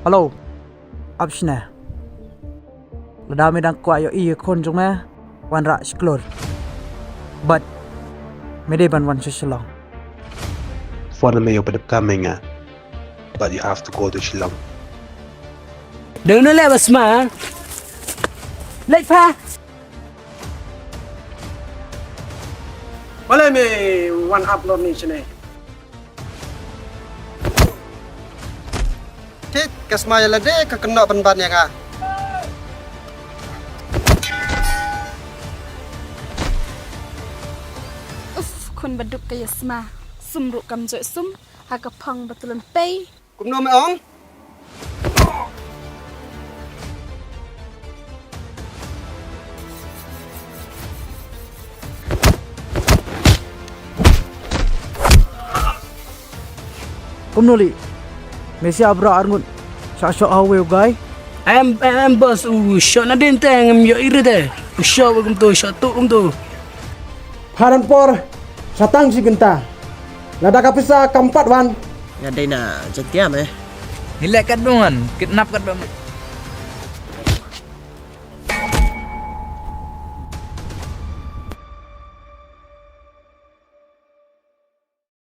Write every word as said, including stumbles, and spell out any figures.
Hello. Ap shane. Lada me dang kwah ïohi ïa khun jong me, wanrah sha klur. But me dei ban wan sha Shillong. Phone me ïa u ba dep kam me nga. But you have to go to Shillong. Dang na leh ba sma. Leh pha. Balei me wan upload ni shane? Thik, ka sma ïa lade ka kynnoh pynban ïa nga. Uf, khun ba duk ka ïa sma. Sum ruh kam jooh sum, ha ka phong ba tulun pei. Kumno me ong? Kumno li? Me shu ap rah arngut. Sha shoh ha uwei u guy. Em, em, boss, u shoh nadien te ngam ïohi re te. U shoh ba kumto, shoh tu kumto. Pha don por, sa tang shi kynta. Lada ka pisa kam pat wan. Nga dei na jatiam eh. Ngi leh katba ngan, kidnap katba.